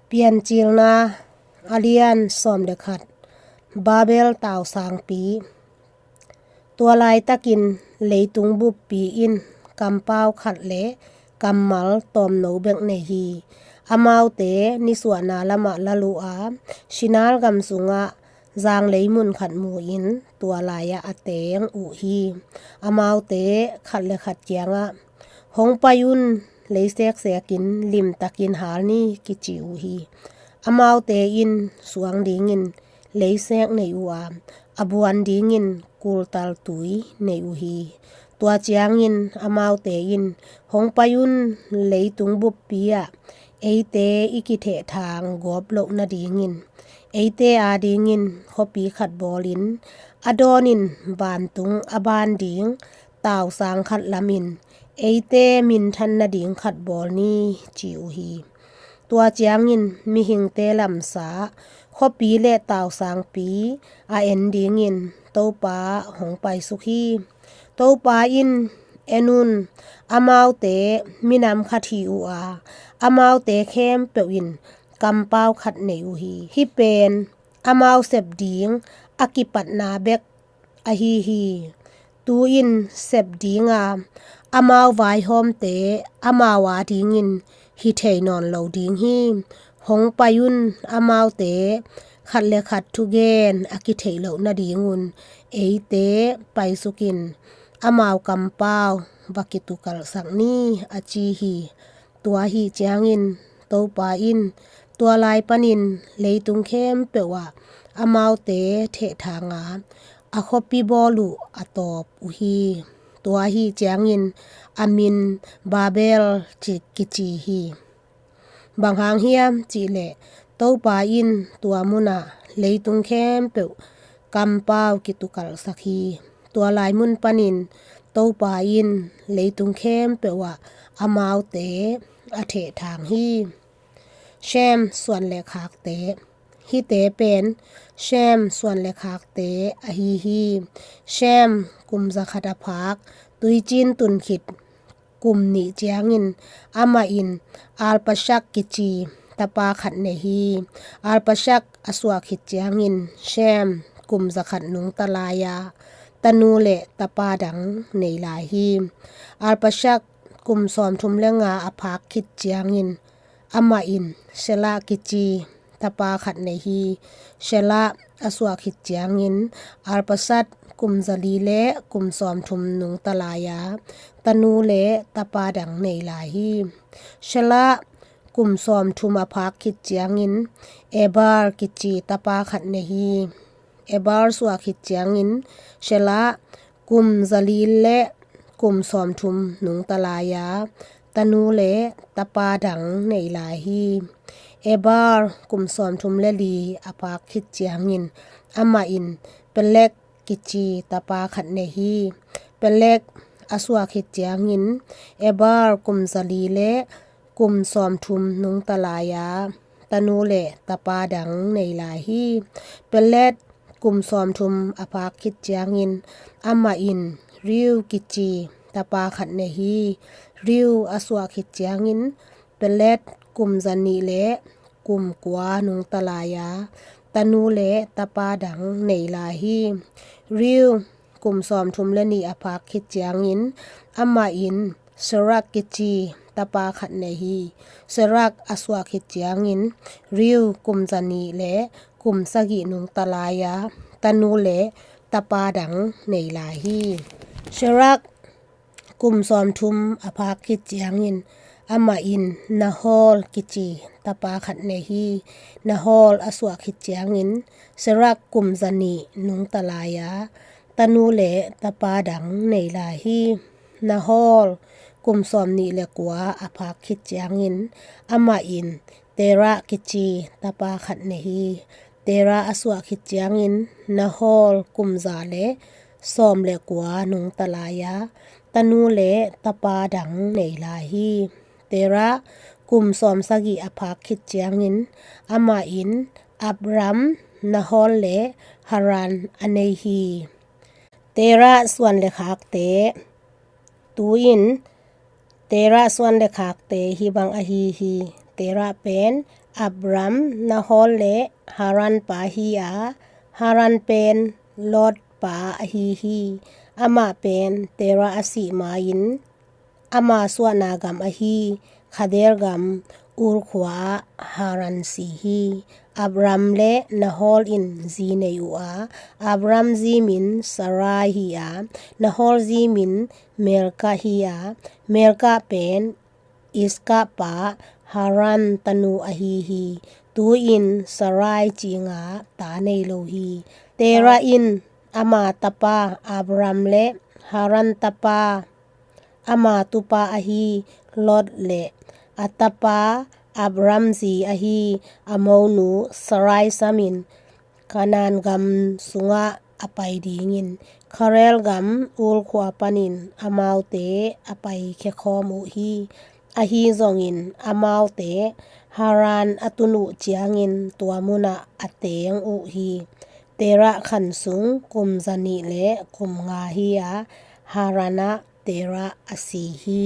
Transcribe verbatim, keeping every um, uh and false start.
Piancilna, a lian sawm le khat. Babel tausangpi. Tua laitakin leitung buppi in kampau khat le kammal tawmno bek nei hi. Amaute nisuahna lamah lal uh a, Shinar gam sungah zanglei mun khat mu-in tua lai-ah a teng uh hi. Amaute khat le khat kiangah, "Hong pai un, lei seksekin limtakin hal ni," kici uh hi. Amaute in suang dingin lei sek nei uh a, a buan dingin kultal tui nei uh hi. Tua ciangin amaute in, "Hong pai un, leitung buppi ah eite i kithehthang gawp loh nadingin eite adingin khuapi khat bawlin, a dawnin vantung a ban ding tausang khat lamin eite minthan nading khat bawl ni," ci uh hi. Tua ciangin mihingte lamsah khuapi le tausangpi a en dingin Topa hong paisuk hi. Topa in, "En un, amaute minam khat hi uh a, amaute khempeuh in kampau khat nei uh hi. Hih pen amau sep ding a kipatna bek ahi hi. Tu-in sep dinga amau vaihawmte amau adingin hi thei nawn lo ding hi. Hong pai un, amaute khat le khat thugen a kitheih loh nadingun eite paisukin amau kampau va kitukalhsak ni," a ci hi. Tua ahi ciangin Topa in tua lai panin leitung khempeuh ah amaute thehthanga a khuapi bawl uh a tawp uh hi. Tua ahi ciangin a min Babel ci, kici hi. Bang hang hiam cihleh Topa in tua munah leitung khempeuh kampau kitukalhsak hi. Tua lai mun panin Topa in leitung khempeuh ah amaute a thehthang hi. Shem suan le khakte. Hihte pen Shem suan le khakte ahi hi. Shem kum zakhat a phak, tuicin tun khit kum nih ciangin amah in Arpakshad kici tapa khat nei hi. Arpakshad a suah khit ciangin Shem kum zakhat nungta lai a, tanu le tapa dang nei lai hi. Arpakshad kum sawmthum le nga a phak khit ciangin amah in Shelah kici tapa khat nei hi. Shelah a suah khit ciangin Arpakshad kum zali le kum sawmthum nungta lai a, tanu le tapa dang nei lai hi. Shelah kum sawmthum a phak khit ciangin Eber kici tapa khat nei hi. Eber suah khit ciangin Shelah kum zali le kum sawmthum nungta lai a, tanu le tapa dang nei lai hi. Eber kum sawmthum le li a phak khit ciangin amah in Peleg kici tapa khat nei hi. Peleg a suah khit ciangin Eber kum zali le kum sawmthum nungta lai a, tanu le tapa dang nei lai hi. Peleg kum sawmthum a phak khit ciangin amah in Reu kici tapa khat nei hi. Reu a suah khit ciangin Peleg kum zanih le kum kua nungta lai a, tanu le tapa dang nei lai hi. Reu kum sawmthum le nih a phak khit ciangin amah in Serug kici tapa khat nei hi. Serug a suah khit ciangin Reu kum zanih le kum sagih nungta lai a, tanu le tapa dang nei lai hi. Serug kum sawmthum a phak khit ciangin amah in Nahor kici tapa khat nei hi. Nahor a suah khit ciangin Serug kum zanih nungta lai a, tanu le tapa dang nei lai hi. Nahor kum sawmnih le kua a phak khit ciangin amah in Terah kici tapa khat nei hi. Terah a suah khit ciangin Nahor kum za le sawm le kua nungta lai a, tanu le tapa dang nei lai hi. Terah kum sawmsagih a phak khit ciangin amah in Abram, Nahor le Haran a nei hi. Terah suan le khakte. Tu-in Terah suan le khakte hih bang ahi hi. Terah pen Abram, Nahor le Haran pa hi a, Haran pen Lot pa ahi hi. Amah pen Terah a sih ma-in ama suahna gam ahi Khaldean gam Ur khua-ah Haran si hi. Abram le Nahor in zi nei uh a, Abram zi min Sarai hi a, Nahor zi min Milkah hi a, Milkah pen Iskah pa Haran tanu ahi hi. Tu-in Sarai cinga ta nei lo hi. Terah in ama tapa Abram le Haran tapa ama tupa ahi Lot le a tapa Abram zi ahi a monu Sarai samin Kanaan gam sungah a pai dingin Khaldean gam Ur khua panin amaute a paikhia khawm uh hi. Ahi zongin amaute Haran a tun uh ciangin tua munah a teng uh hi. Terah khan sung kum zanih le kum nga hi a, Haran ah Terah a si hi.